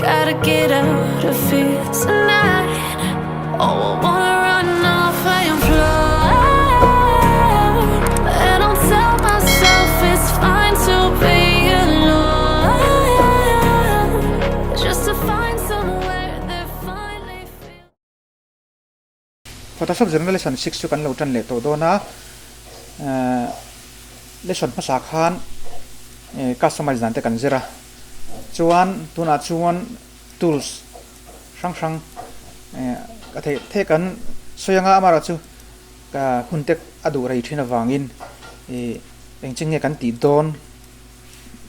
Gotta get out of here tonight. Oh, I wanna run off and fly. And I'll tell myself it's fine to be alone. Just to find somewhere that finally feels. Photoshop zirna lesson 6 chu kan lo tan leh tawh dawn a, lesson hmasa khan customize dan te kan zir a, chuan tunah chuan tools hrang hrang a theih theih kan sawi anga amaherawh chu hun te a duh rei thin avangin engchen nge kan tih dawn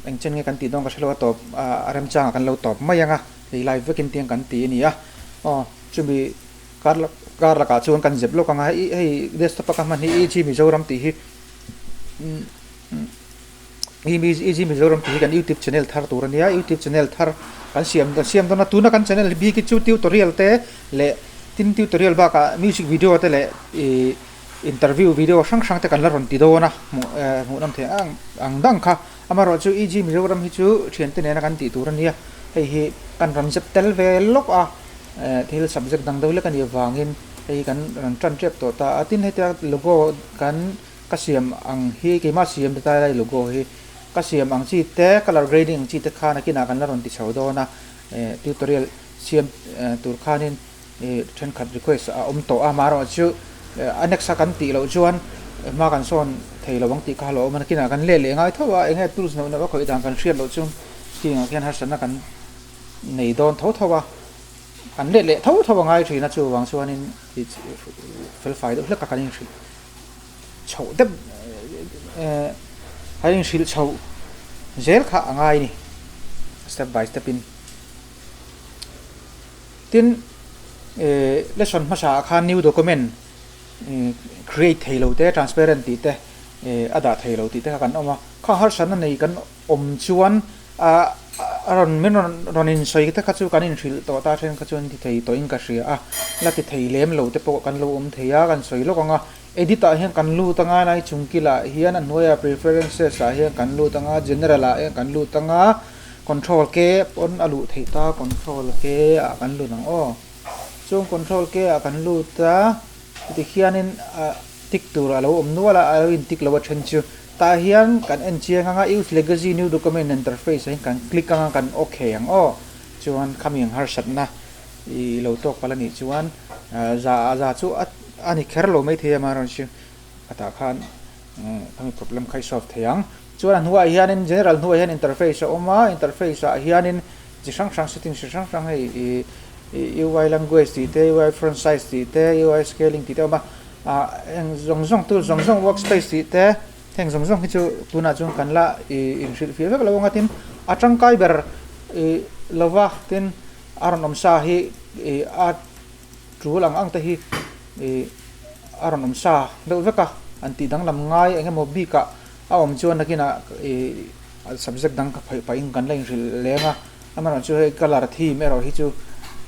engchen nge kan tih dawn ka hre lo a tawp a remchangah kan lo tawp mai anga hei live vekin tiang kan ti a ni a aw chumi Kar kar lakah chuan kan zep lawk ang a, hei hei desktop a ka hman hi EG Mizoram tih hi EG Mizoram tih hi kan youtube channel thar tur a nia, youtube channel thar kan siam kan siam dawn a, tuna kan channel bik hi chu tutorial te leh tin tutorial bakah music video te leh ih interview video hrang hrang te kan la rawn ti dawn a, hmuh hmuh nawm theih ang ang dang kha amaherawh chu EG Mizoram hi chu thiante nena kan tih tur a nia, hei hi kan rawn zep tel ve lawk a. Thil subject dang deuh lek a nih avangin hei kan rawn tan tep tawh ta a, tin hetia logo kan ka siam ang hi keimah siam ta lai logo hi ka siam ang chi te colour grading ang chi te khan a kinah kan la rawn ti chho dawn a, tutorial siam tur khanin thenkhat request a awm tawh a, amaherawh chu a next a kan tih loh chuan hma kan sawn thei lo ang tih kha a lo awm a, nakinah kan let leh ngai tho a, eng nge tools neuh neuh a khawih dan kan hriat loh chu chutiangah khian harsatna kan nei dawn tho tho a, an let leh tho tho a ngai thin a, chuvang chuanin fel fai deuh hlek a kan inhrilh chhoh deuh eh kan inhrilh chhoh zel kha a ngai a ni step by step in. Tin eh lesson hmasa ah khan new document create thei lo te transparent tih te eh a dah thei lo tih te kha kan awm a, kha harsatna nei kan awm chuan a rawn min rawn rawn insawi te kha chu kan inhrilh tawh ta then kha chuan ti thei tawhin ka hria a, la ti thei lem lo te pawh kan lo awm thei a, kan sawi lawk ang a, edit ah hian kan lut anga lai chung kilah hian a hnuaiah preferences ah hian kan lut anga general ah hian kan lut anga control k pawn a luh theih ta control k ah kan lut ang aw chung control k ah kan lut a tikhianin ah tick tur a lo awm nual a a lo in tick lo a then chu. Tah hian kan en chiang anga Use legacy new document interface ah hian kan click anga kan ok ang aw. Chuan khami ang harsatna i lo tawk palh anih chuan za za chu a ni kher lo maithei a amaherawhchu khatah khan khami problem kha i solve thei ang. Chuan a hnuaiah hianin general hnuaiah hian interface a awm a, interface ah hianin chi hrang hrang settings chi hrang hrang hei ih UI language tih te, UI font size tih te, UI scaling tih te a awm a. Ah heng zawng zawng tool zawng zawng workspace tih te heng zawng zawng hi chu tunah chuan kan la ih inhrilhfiah vek lo anga tin a tangkai ber ih lova tin a rawn awm sa hi ih a tul ang ang te hi ih a rawn awm sa deuh vek a an tih danglam ngai eng emaw bikah a awm chuan nakinah ih subject dang ka phaih pahin kan la inhrilh leng a. Amaherawhchu hei colour theme erawh hi chu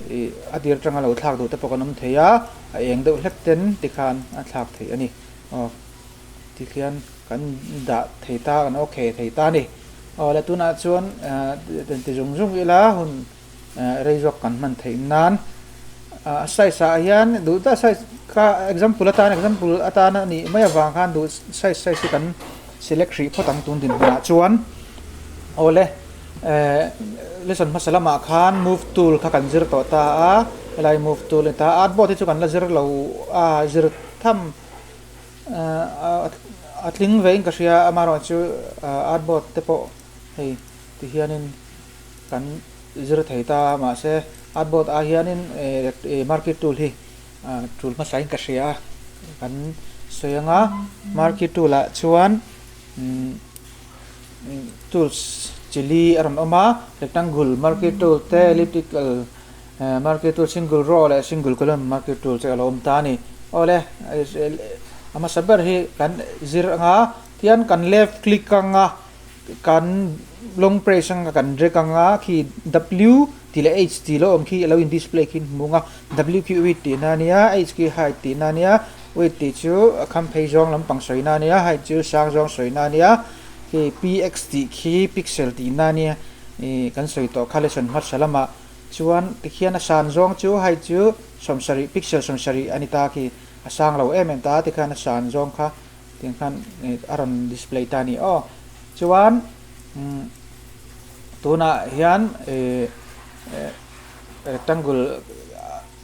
ih a tir atanga lo thlak duh te pawh kan awm thei a, a eng deuh hlek ten tikhan a thlak theih a ni. Aw tikhian kan dah thei ta kan okay thei ta a ni. Aw le tunah chuan ah ti zung zung ila hun rei zawk kan hman theih nan ah size ah hian duh tak size kha example atan example atan a nih mai avang khan duh size size hi kan select hrih phawt ang tun dinhmunah chuan aw le. Eh lesson hmasa lamah khan move tool kha kan zir tawh ta a, helai move tool a ni ta a, artboard hi chu kan la zir lo a, zir tham eh a tling ve in ka hria a, amaherawhchu artboard te pawh hei ti hianin kan zir thei ta a, mahse artboard ah hianin eh marquee tool hi tul hmasa in ka hria a, kan sawi anga marquee tool ah chuan umm. Tools chi li a rawn awm a, rectangle marquee tool te, elliptical marquee tool, single row leh single column marquee tool te a lo awm ta a ni. Awle a hmasa ber hi kan zir anga tihian kan left click anga kan long press anga kan drag anga khi W tih leh H tih lo awm khi a lo in display khi hmu anga W khi width tihna a nia H khi height tihna a nia width tih chu a kham phei zawng lampang sawina a nia height chu sang zawng sawina a nia. Khi px tih khi pixel tih na nia ih kan sawi tawh kha lesson hmasa lamah Chuan tikhian a san zawng chu height chu 70 pixel 70 a ni ta khi a sang lo em em ta tikhan a san zawng kha tiang khan a rawn display ta a ni aw. Chuan umm tunah hian eh rectangle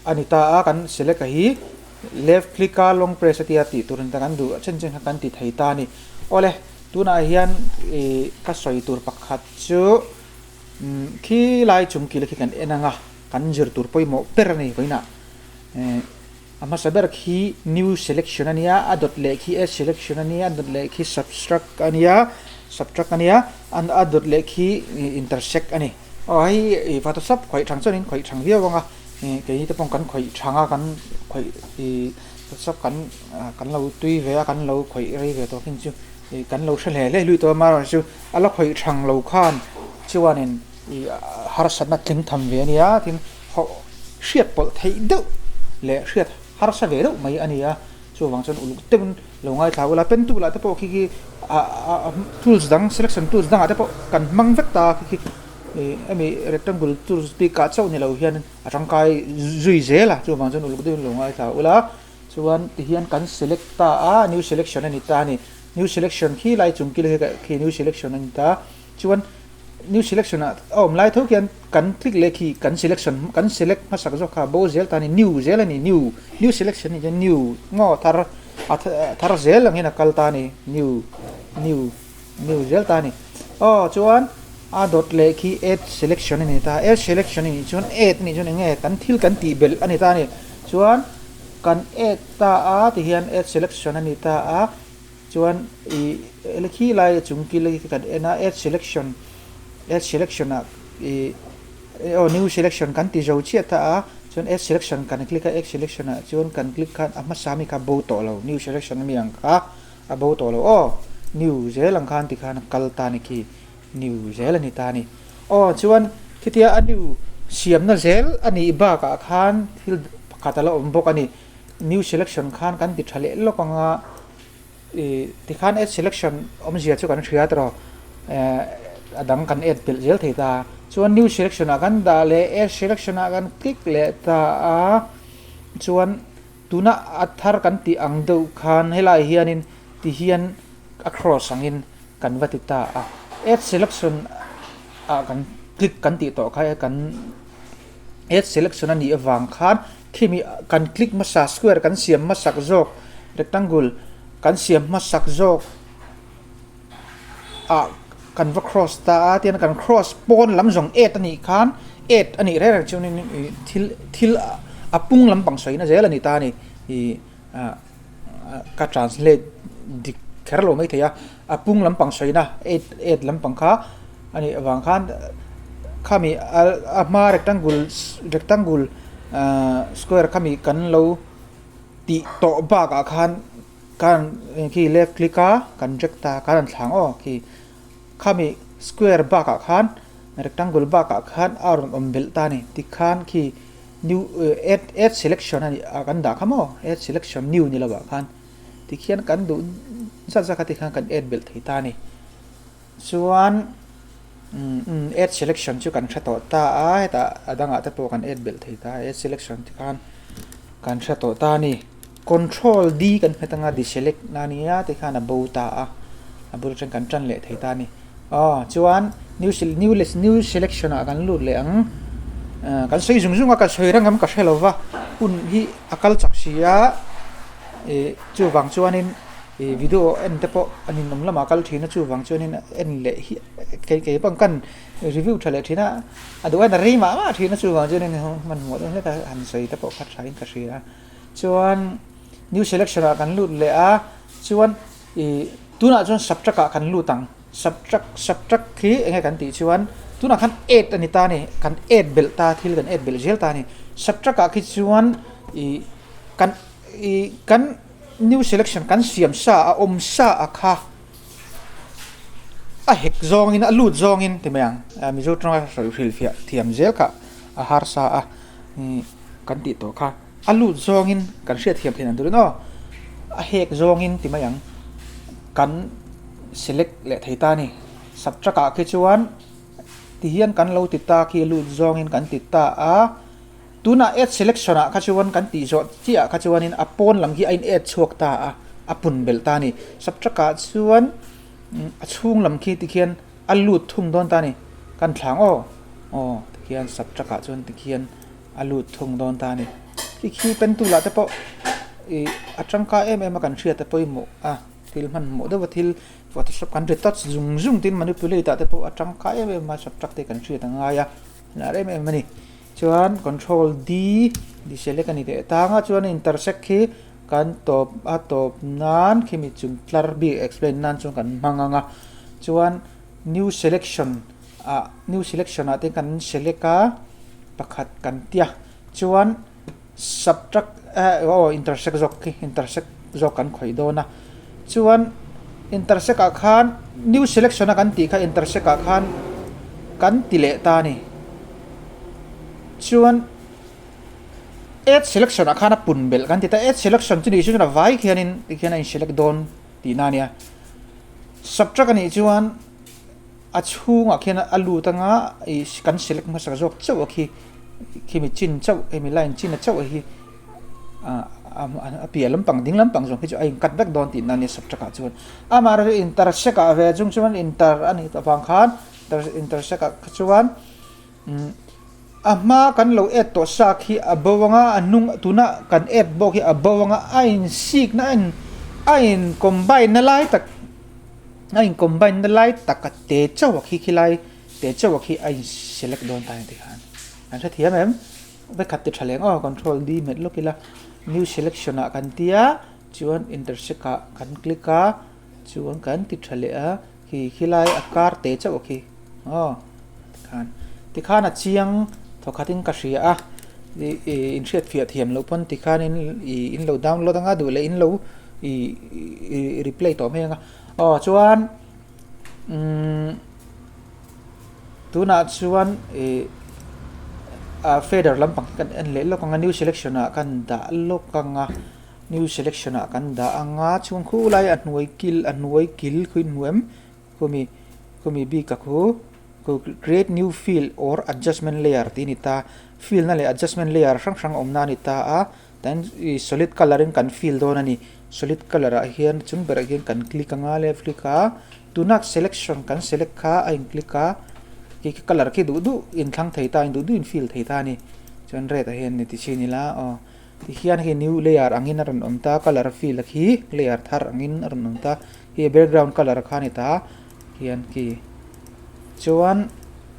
a ni ta a kan select a hi left click a long press a tia tih tur a ni ta kan duh chen chen kha kan ti thei ta a ni. Awle tunah hian ih ka sawi tur pakhat chu umm khi lai chung kil khi kan en ang a kan zir tur pawimawh ber a ni vawiinah eh a hmasa ber khi new selection a nia a dawt leh khi add selection a nia a dawt leh khi subtract a nia subtract a nia a dawt leh khi intersect a ni. Aw hei ih Photoshop khawih thang chuanin khawih thang viau ang a ih keini te pawh kan khawih thang a kan khawih ih Photoshop kan kan lo tui ve a kan lo khawih rei ve tawh khin chu ih kan lo hre hle hle lui tawh a amaherawhchu chu a la khawih thang lo khan chuanin ih harsatna tling tham ve a nia tin hawh hriat pawlh theih deuh leh hriat harsa ve deuh mai a ni a chuvang chuan uluk deuhin lo ngaithla ula pen tool ah te pawh khi khi ah tools dang selection tools dangah te pawh kan hmang vek ta khi khi ih hemi rectangle tools bikah chauh ni lo hian a tangkai zui zel a chuvang chuan uluk deuhin lo ngaithla ula chuan tihian kan select ta a new selection a ni ta a ni new selection khi lai chung kil hi khi new selection a ni ta chuan new selection ah a awm lai tho khian kan click leh khi kan selection kan select hmasak zawk kha bo zel ta a ni new zel a ni new new selection a nih chuan new ngaw thar a thar zel ang hian a kal ta a ni new new new zel ta a ni aw chuan a dawt leh khi add selection a ni ta add selection a nih chuan add a nih chuan eng nge kan thil kan tih belh a ni ta a ni chuan kan add ta a tihian add selection a ni ta a. Chuan ih ele khi lai a chung kil hi kan en a add selection add selection ah ih aw new selection kan ti zo chiah ta a chuan add selection kan click a add selection ah chuan kan click khan a hmasa mi kha bo tawh lo new selection ami ang kha a bo tawh lo aw new zel ang khan tikhan a kal ta a ni khi new zel a ni ta a ni aw chuan khitia a new siamna zel a nih bakah khan thil pakhat a la awm bawk a ni new selection khan kan ti tha leh lawk ang a. Ih tikhan add selection awmzia chu kan hria tawh eh a dang kan add belh zel thei ta chuan new selection ah kan dah leh add selection ah kan click leh ta a chuan tuna a thar kan tih ang deuh khan helai hianin tihian a cross angin kan va ti ta a add selection ah kan click kan tih tawh kha kan add selection a nih avang khan khimi kan click hmasa square kan siam hmasak zawk rectangle kan siam hmasak zawk ah kan va cross ta a tihian kan cross pawn lam zawng add a nih khan add a nih reng reng chuanin ih thil thil a pung lampang sawi na zel a ni ta a ni ih ah ka translate dik kher lo maithei a a pung lampang sawi na add add lampang kha a nih avang khan khami a hma rectangle rectangle ahh square khami kan lo tih tawh bakah khan khan khi left click a kan drag ta khan an thlang aw khi khami square bakah khan rectangle bakah khan a rawn awm belh ta a ni tikhan khi new add add selection a nih a kan dah kha maw add selection new ni lovah khan tikhian kan duh zat zat kha tikhan kan add belh thei ta a ni chuan umm add selection chu kan hre tawh ta a hetah a dangah te pawh kan add belh thei ta a add selection tikhan kan hre tawh ta a ni control D kan hmet anga deselect na ania tikhan a bo ta a a bul atang kan tan leh thei ta a ni. Aw chuan new new new selection ah kan lut leh ang kan sawi zung zung a ka sawi reng ang ka hre lo va hun hi a kal chak si a ih chuvang chuanin ih video en te pawh a ninawm lamah kal thin a chuvang chuanin en leh hi kei kei pawh kan review tha leh thin a a duh aiin a rei mah mah thin a chuvang chuanin hmanhmawh deuh hlek a han sawi te pawh kha thain ka hria chuan new selection ah kan lut leh a chuan Ih tunah chuan subtract ah kan lut ang subtract subtract hi enge kan tih chuan tunah khan add a ni ta a ni kan add belh ta thil kan add belh zel ta a ni subtract ah khi chuan ih kan ih kan new selection kan siam sa a awm sa a kha a hek zawngin a lut zawngin ti mai ang mizo tawng a hrilhfiah thiam zel kha a harsa a ih kan tih tawh kha. A lut zawngin kan hriatthiam theih ang turin aw a hek zawngin ti mai ang kan select leh thei ta a ni subtract ah khi chuan Tihian kan lo ti ta khi lut zawngin kan ti ta a. Tunah add selection ah kha chuan kan tih zawh chiah ah kha chuanin a pawn lam hi a in add chhuak ta a, a pun belh ta a ni. Subtract ah chuan a chhung lam khi tikhian a lut thung dawn ta a ni. Kan thlang aw aw tikhian subtract ah chuan tikhian a lut thung dawn ta a ni. Khi khi pen tool ah te pawh ih a tangkai em em a kan hriat a pawimawh a, thil hmanhmawh deuh a thil photoshop kan retouch zung zung tin manipulate ah te pawh a tangkai em em a subtract te kan hriat a ngai a, lar em em a ni. Chuan control D deselect a ni leh tang a, chuan intersect khi kan tawp a tawp nan khimi chung tlar bik explain nan chuan kan hmang ang a, chuan new selection ah new selection ah te kan select a pakhat kan tia chuan subtract eh aw intersect zawk khi intersect zawk kan khawih dawn a, chuan intersect ah khan new selection a kan tih kha intersect ah khan kan ti leh ta a ni chuan add selection ah khan a pun belh kan ti ta add selection chu ni chu chuan a vai khianin tikhian a in select dawn tihna a nia subtract a nih chuan a chhungah khian a lut anga ih kan select hmasa zawk chauh a khi khimi chin chauh hemi line chin a chauh hi a piah lampang ding lampang zawng hi chu a in cut vek dawn tihna a nia subtract ah chuan amaherawhchu intersect ah ve chung chuan inter a nih avang khan intersect ah kha chuan a hma kan lo add tawh sa khi a bo anga a hnung tuna kan add bawk hi a bo anga a in sik na a in a in combine na lai tak a in combine na lai tak a te chauh a khi khilai te chauh a khi a in select dawn ta a ni tikhan an hrethiam em. Vekhat ti tha leng aw control D hmet lawk ila new selection ah kan tia chuan intersect ah kan click a chuan kan ti tha leh a khi khilai a kar te chauh a khi aw tikhan tikhan a chiang thawkhat in ka hria a ih ih inhriat fiah thiam loh pawn tikhan in ih in lo download anga duh leh in lo ih ih replay tawh mai anga aw chuan umm. Tunah chuan ih ah feather lampang hi kan en leh lawk ang a new selection ah kan dah lawk ang a new selection ah kan dah ang a chhung khu lai a hnuai kil a hnuai kil khu in hmu em khumi khumi bik a khu khu create new fill or adjustment layer tih a ni ta fill na leh adjustment layer hrang hrang awmna a ni ta a tan ih solid colour in kan fill dawn a ni solid colour ah hian chung berah hian kan click ang a left click a. Tuna selection kan select kha a in click a, khi khi colour khi duh duh in thlang thei ta in duh duh in fill thei ta a ni. Chuan red ah hian ni ti chhin ila aw tihian hei new layer angin a rawn awm ta colour fill a khi layer thar angin a rawn awm ta khi background colour kha a ni ta hian khi chuan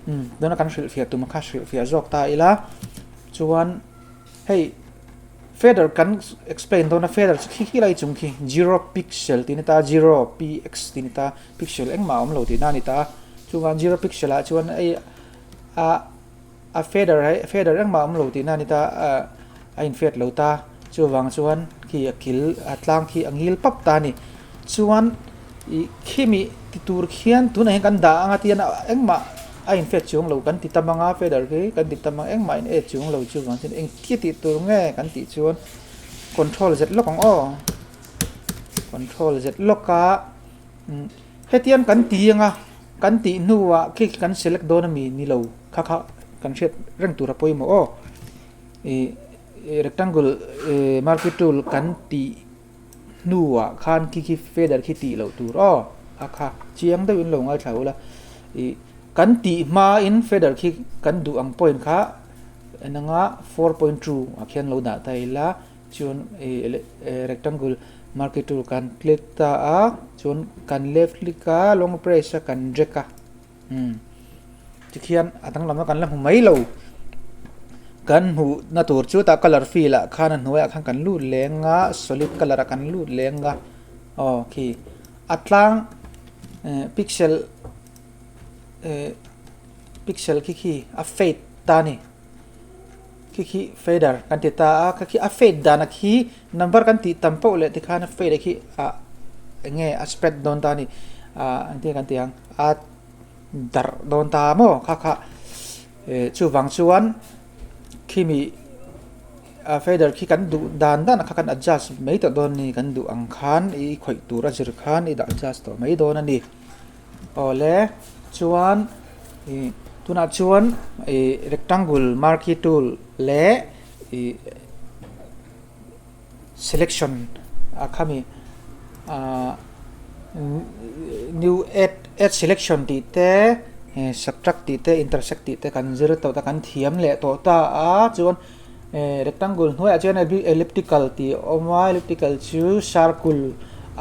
umm tuna kan hrilhfiah tum kha hrilhfiah zawk ta ila chuan. Hei feather kan explain dawn a feather chu khi khi lai chung khi zero pixel tih a ni ta zero px tih a ni ta pixel engmah a awm lo tihna a ni ta chuvang zero pixel ah chuan hei a a feather hi feather engmah a awm lo tihna a ni ta ah a in fet lo ta chuvang chuan khi a kil a tlang khi a ngil pap ta a ni chuan ih khimi ti tur khian tunah hian kan dah ang a tian engmah. A in fet chuang lo kan ti tam anga feather khi kan ti tam ang engmah in et chuang lo chu vang chuan engtia tih tur nge kan tih chuan control zet lawk ang aw control zet lawk a hetiang kan ti anga kan tih hnuah khi kan select dawn ami ni lo kha kha kan hriat reng tur a pawimawh aw ih rectangle marquee tool kan tih hnuah khan khi khi feather khi tih loh tur aw a kha chiang deuh in lo ngaithla ula ih kan tih hmain feather khi kan duh ang point kha en anga 4.2 ah khian lo dah ta ila chuan ih rectangle marquee tool kan click ta a chuan kan left click a long press a kan drag a. Umm tikhian a danglam a kan la hmu mai lo kan hmuh na tur chu tah colour fill ah khan a hnuaiah khan kan lut leng a solid colour ah kan lut leng a aw khi a tlang eh pixel eh pixel khi khi a fade ta a ni khi khi fader kan ti ta a kha khi a fade dan a khi number kan tih tam poh leh tikhan a fade a khi ah eng nge a spread dawn ta a ni ah engtin nge kan tih ang a darh dawn ta maw kha kha eh chuvang chuan khimi a fader khi kan duh dan dan kha kan adjust mai tawh dawn a ni kan duh ang khan i khawih tur a zir khan i dah adjust tawh mai dawn a ni. Awle chuan ih. Tunah chuan ih rectangle marquee tool leh ih selection a khami ah new add add selection tih te subtract tih te intersect tih te kan zir tawh ta kan thiam leh tawh ta a chuan eh rectangle hnuaiah chuan elliptical tih a awm a elliptical chu circle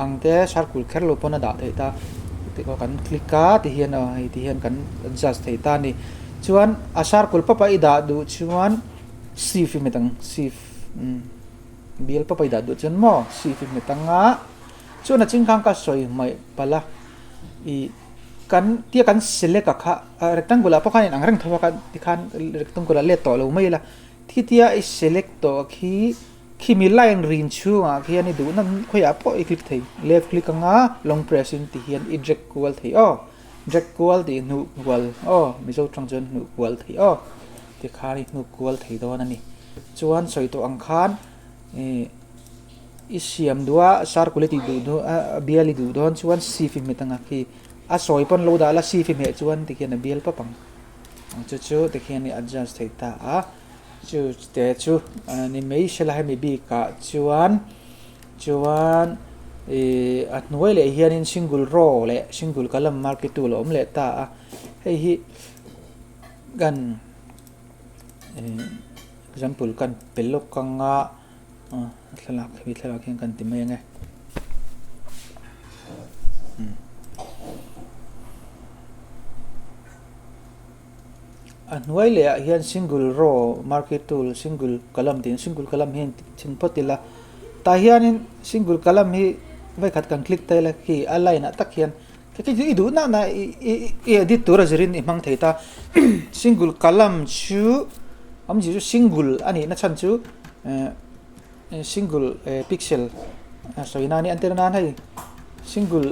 ang te circle kher lo pawn a dah theih ta tikhaw kan click a ti hian aw hei ti hian kan adjust thei ta a ni chuan a circle pawp a i dah duh chuan shift i hmet ang shift umm bial pawp a i dah duh chuan maw shift i hmet ang a chuan a chingkang ka sawi hmaih palh a ih. Kan tia kan select a kha rectangle ah pawh khan inang reng tho a tikhan rectangle ah let tawh lo mai ila khitia i select tawh khi khimi line rin chhungah khian i duhna khawiah pawh i click thei left click anga long press in ti hian i drag kual thei aw drag kual tih hnuh kual aw mizo tang chuan hnuh kual thei aw tikhan i hnuh kual thei dawn a ni chuan sawi tawh ang khan ih. I siam duh a circle i tih duh duh a bial i duh dawn chuan sif i hmet ang a khi a sawi pawn lo dah la sif i hmeh chuan tikhian a bial pawp ang ang chu chu tikhian i adjust thei ta a chu te chu ni mai se la hemi bikah chuan chuan ih a hnuai leh hianin single row leh single column market tool a awm leh ta a hei hi kan ih example kan pe lawk ang a. A thlalak hemi thlalak hian kan ti mai ang e. A hnuai leh ah hian single row market tool single column tiin single column hian chhin phawt ila tah hianin single column hi vawikhat kan click ta ila khi a line ah tak hian i duh na na i edit tur a zirin i hmang thei ta single column chu awmzia chu single a nih na chhan chu eh single pixel sawi nan a entir nan hei single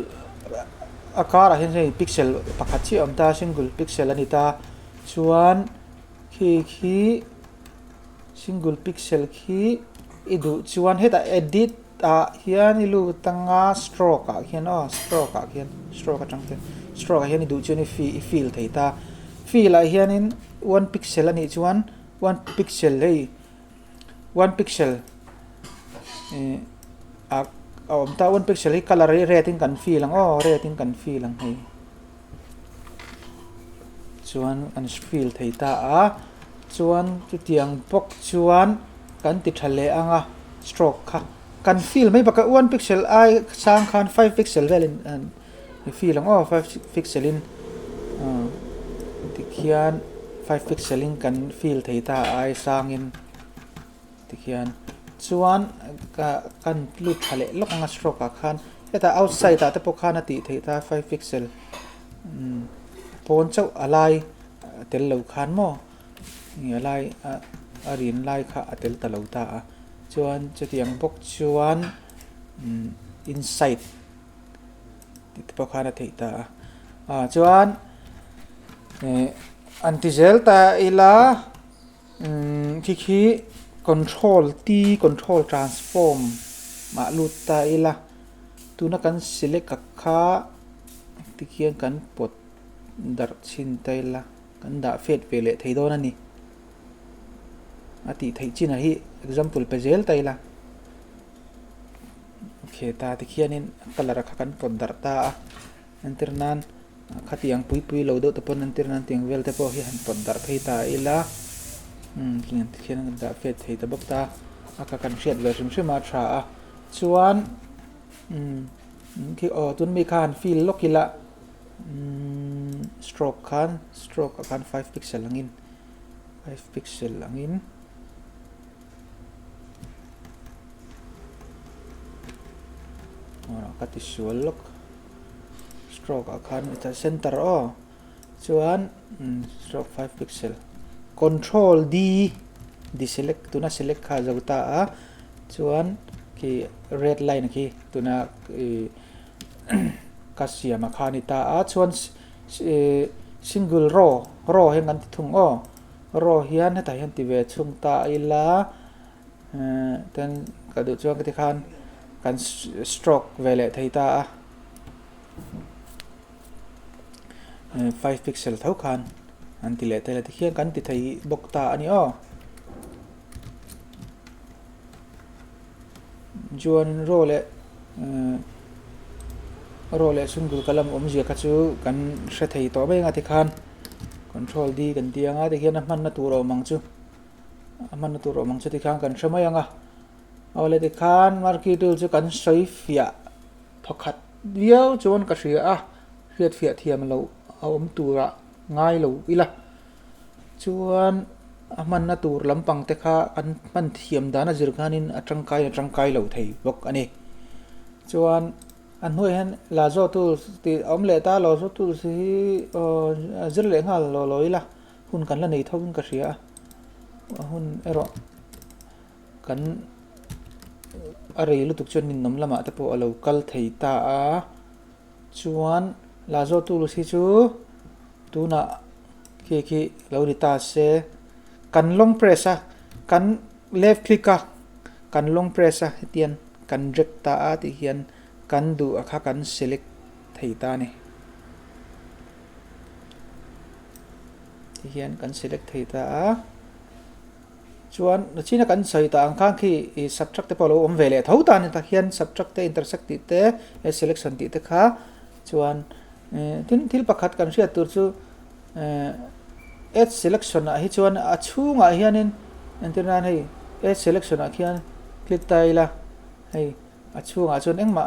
a karah hian hei pixel pakhat chiah a awm ta single pixel a ni ta chuan khi khi single pixel khi i duh chuan hetah edit ah hian i lut anga stroke ah khian aw stroke ah khian stroke atang te stroke ah hian i duh chuan i i fill thei ta fill ah hianin one pixel a nih chuan one pixel hei one pixel ih a awm ta one pixel hi colour hi red in kan fill ang aw red in kan fill ang hei chuan an fill thei ta a chuan chutiang bawk chuan kan ti tha leh ang a stroke kha kan fill mai bakah one pixel ai sang khan five pixel velin an fill ang aw five pixel in tikhian five pixel in kan fill thei ta a ai sangin tikhian chuan ka kan lut tha leh lawk ang a stroke ah khan hetah outside ah te pawh khan a tih theih ta five pixel pawn chauh a lai a tel lo khan maw a lai a rin lai kha a tel ta lo ta a chuan chutiang bawk chuan inside tih te pawh khan a theih ta a ah chuan ih an ti zel ta ila khi khi control t control transform ah lut ta ila tuna kan select a kha tikhian kan pawt darh chhin ta ila kan dah fet ve leh thei dawn a ni a tih theih chin ah hi example pe zel ta ila kheta tikhianin colour kha kan pawt darh ta a entir nan khatiang pui pui lo deuh te pawn entir nan tiang vel te pawh hi han pawt darh phei ta ila umm tikhian kan dah fet thei ta bawk ta a kha kan hriat ve hrim hrim a tha a chuan umm khi aw tun mi kha han fill lawk ila umm stroke khan stroke ah khan five pixel angin five pixel angin. Ka ti sual lawk stroke ah khan center aw chuan stroke five pixel control D deselect tuna select kha a zo ta a chuan khi red line khi tuna ih ka siam a kha a ni ta a chuan ih single row row hian kan ti thung aw. Row hian hetah hian ti ve chhung ta ila ehh ten ka duh chuan ka ti khan kan stroke ve leh thei ta a ehh five pixel tho khan An ti leh tel a tikhian kan ti thei bawk ta a ni aw. Chuan row leh row leh single column awmzia kha chu kan hre thei tawh mai anga tikhan control D kan ti anga tikhian a hmanna tur a awm ang chu a hmanna tur a awm ang chu tikhan kan hre mai anga awle tikhan marquee tool chu kan sawi fiah thawkhat viau chuan ka hria a hriatfiah thiam loh a awm turah ngai lo ila chuan a hmanna tur lampang te kha an hman thiam dan a zir khanin a tangkai a tangkai lo thei bawk a ni chuan a hnuaiah hian lazo tools tih a awm leh ta lazo tools hi aw a zir leh nghal lo lo ila hun kan la nei tho in ka hria a hun erawh kan a rei lutuk chuan ninawm lamah te pawh a lo kal thei ta a. Chuan Lazo tools hi chu tunah khi khi lo ni ta se kan long press a kan left click a kan long press a hetiang kan drag ta a tih hian kan duh a kha kan select thei ta a ni tihian kan select thei ta a. Chuan nachina kan sawi tah ang khan khi ih subtract te pawh a lo awm ve leh tho ta a ni tah hian subtract te intersect tih te selection tih te kha chuan eh tin thil pakhat kan hriat tur chu eh add selection ah hi chuan a chhungah hianin entir nan hei add selection ah khian click ta ila hei a chhungah chuan engmah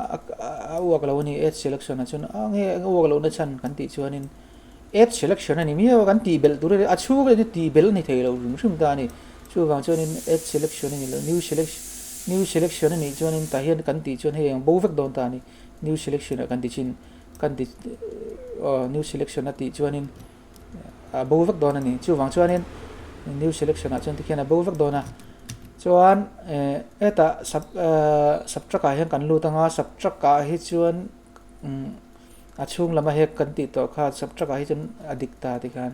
a uak lo a ni add selection ah chuan a nge a uak lohna chhan kan tih chuanin. Add selection a ni miau a, kan tih belh tur a ni, a chhung erawh chu tih belh a ni thei lo hrim hrim ta a ni. Chuvang chuanin add selection a ni lo, new selection new selection a nih chuanin tah hian kan tih chuan hei ang bo vek dawn ta a ni. New selection ah kan ti chin kan ti aw new selection a tih chuanin a bo vek dawn a ni. Chuvang chuanin new selection ah chuan tikhian a bo vek dawn a. Chuan eh hetah sub eh subtract ah hian kan lut anga subtract ah hi chuan umm a chhung lama hek kan tih tawh kha subtract ah hi chuan a dik ta ti khan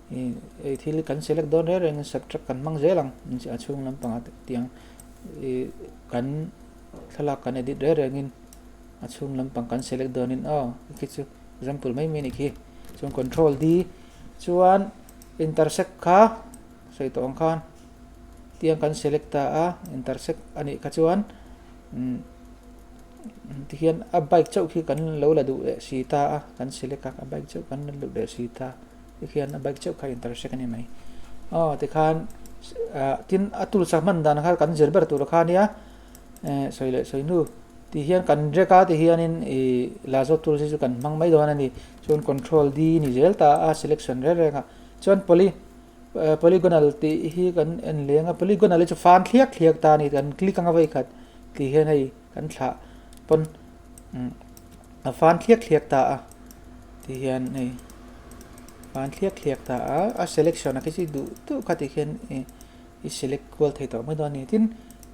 ih ei thil kan select dawn reng reng in subtract kan hmang zel ang a chhung lampangah te tiang ih kan thlalak kan edit reng reng in a chhung lampang kan select dawn in aw khi chu example mai mai a nih khi chuan control D chuan intersect kha sawi tawh ang khan tiang kan select ta a intersect a nih kha chuan umm. Tihian a bike chauh khi kan lo la duh leh si ta a, kan select a, a bike chauh kan la duh leh si ta. Tikhian a bike chauh kha intersect a ni mai. Aw tikhan ah tin a tools a hman dan kha kan zir ber tur kha ania eh sawi leh sawi hnu tihian kan drag a tihianin ih lazo tools hi chu kan hmang mai dawn a ni. Chuan control D ni zel ta a selection reng reng a chuan poly polygonal tih hi kan en leng a polygonal hi chu fan thliak thliak ta a ni kan click anga vawikhat tih hian hei kan thlah pawn a fan thliak thliak ta a ti hian hei fan thliak thliak ta a a selection a khi chu duh duh kha ti khian ih i select kual thei tawh mai dawn a ni tin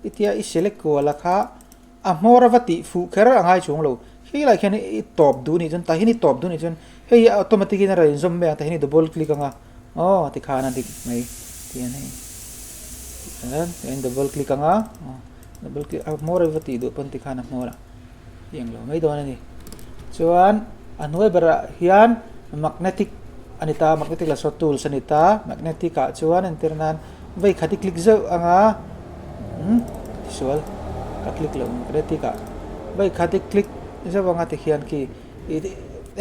hetia i select kual a kha a hmawr a va tih fuh kher a ngai chuang lo khi lai khian i tawp duh anih chuan tah hian i tawp duh anih chuan hei hi automatic in a rawn inzawm mai ang tah hian i double click anga aw tikhan a dik mai ti hian hei tihian double click anga aw. Double click a hmawr a va tih duh pawn tikhan a hmawr a i englo mai dawn a ni. Chuan a hnuai berah hian magnetic a ni ta magnetic lasso tools a ni ta magnetic ah chuan entir nan vei khat i click zeuh anga umm tisual ka click loh magnetic ah vei khat i click zeuh anga tikhian khi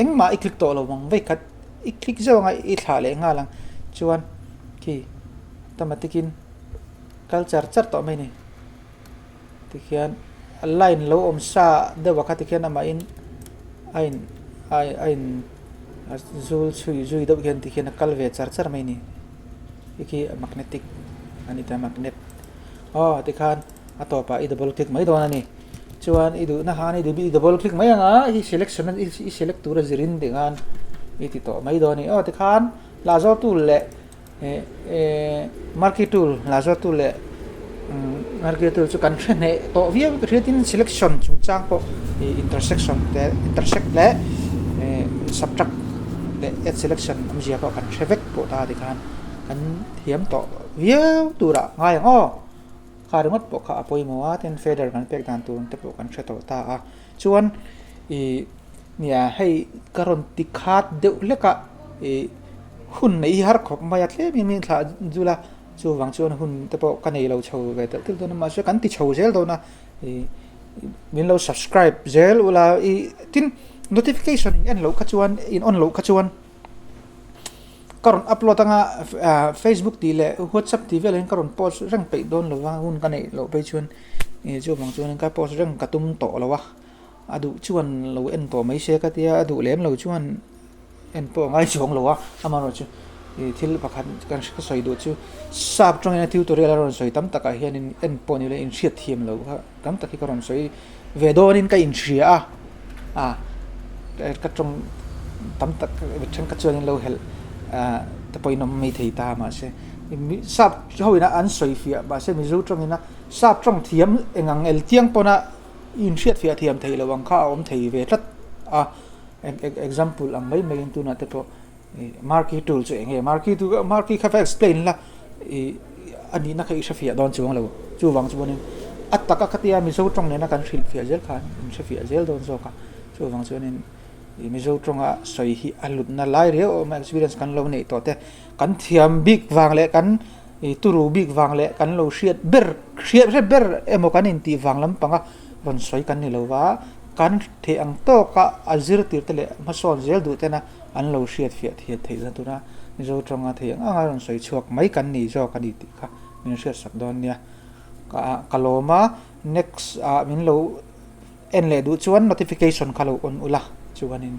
engmah i click tawh lo ang vei khat i click zeuh anga i thlah leh nghal ang chuan khi automatic in. Kal char char tawh mai a ni. Tikhian a line lo awm sa deuh ah kha tikhian amahin a in a in a zul chhui zui deuh hian tikhian a kal ve char char mai a ni. Hei khi magnetic a ni ta magnet aw tikhan a tawpah i double click mai dawn a ni. Chuan i duhna khan i double click mai ang a i selection a i select tur a zirin tikhan i ti tawh mai dawn a ni. Aw tikhan lazo tool leh. Eh marquee tool lazo tool leh marquee tool chu kan hre hneh tawh viau ka hria tin selection chungchang pawh ih intersection te intersect leh eh subtract leh add selection awmzia pawh kan hre vek pawh ta tikhan kan thiam tawh viau turah ngai ang aw kha ringawt pawh kha a pawimawh a tin feather kan pek dan tur te pawh kan hre tawh ta a chuan ih nia hei ka rawn ti khat deuh hlek a ih. Hun neih hi har khawp mai a, tlem in min thlah zul a, chuvang chuan hun te pawh ka nei lo chho ve telh telh dawn a, mahse kan ti chho zel dawn a, ih min lo subscribe zel ula ih tin notification in en loh kha chuan in on loh kha chuan ka rawn upload anga ah facebook tih leh whatsapp tih velah hian ka rawn post reng peih dawn lo va hun ka neih loh phei chuan ih chuvang chuan ka post reng ka tum tawh lo a, a duh chuan lo en tawh mai se ka tia a duh lem lo chuan. En pawh a ngai chuang lo a, amaherawhchu ih thil pakhat kan ka sawi duh chu sap tawngin a tutorial a rawn sawi tam takah hianin en pawh ni lo inhriat thiam lo kha tam tak hi ka rawn sawi ve dawnin ka inhria a, ah ka tawng tam tak thenkhat chuanin lo helh ah te pawhin awm mai thei ta mahse sap ho ina an sawi fiah mahse mizo tawngina sap tawng thiam eng ang el chiang pawna inhriat fiah thiam theih loh ang kha a awm thei ve tlat a. Example ang mai mai in tunah te pawh ih marquee tool chu eng nge marquee tool marquee kha va explain la ih a nihna kha i hre fiah dawn chuang lo chuvang chuanin a taka khatia Mizo tawng nena kan hrilh fiah zel khan in hre fiah zel dawn zawk a chuvang chuanin ih Mizo tawnga sawi hi a hlutna lai riau a awm a experience kan lo neih tawh te kan thiam bik vang leh kan ih turu bik vang leh kan lo hriat ber hriat hriat ber emaw kan intih vang lampanga rawn sawi kan ni lo va. Kan theih ang tawka a zirtirte leh hmasawn zel duh tena an lo hriat fiah thiat theih zan tura Mizo tawnga theih ang anga rawn sawi chhuak mai kan ni zawk a ni tih kha min hriat sak dawn nia. Ka ka lawm a, next ah min lo en leh duh chuan notification kha lo on ula chuanin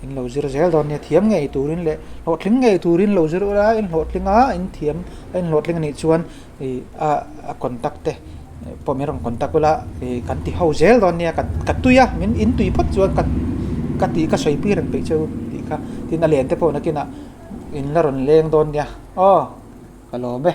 in lo zir zel dawn nia thiam ngei turin leh hlawhtling ngei turin lo zir ula in hlawhtling a in thiam a in hlawhtling a nih chuan ih a a contact te pawh min rawn contact ula ih kan ti ho zel dawn nia ka ka tui a min in tui phawt chuan ka ka tih ka sawi pui reng peih cheu tih kha tin a len te pawh nakinah in la rawn leng dawn nia aw ka lawm e.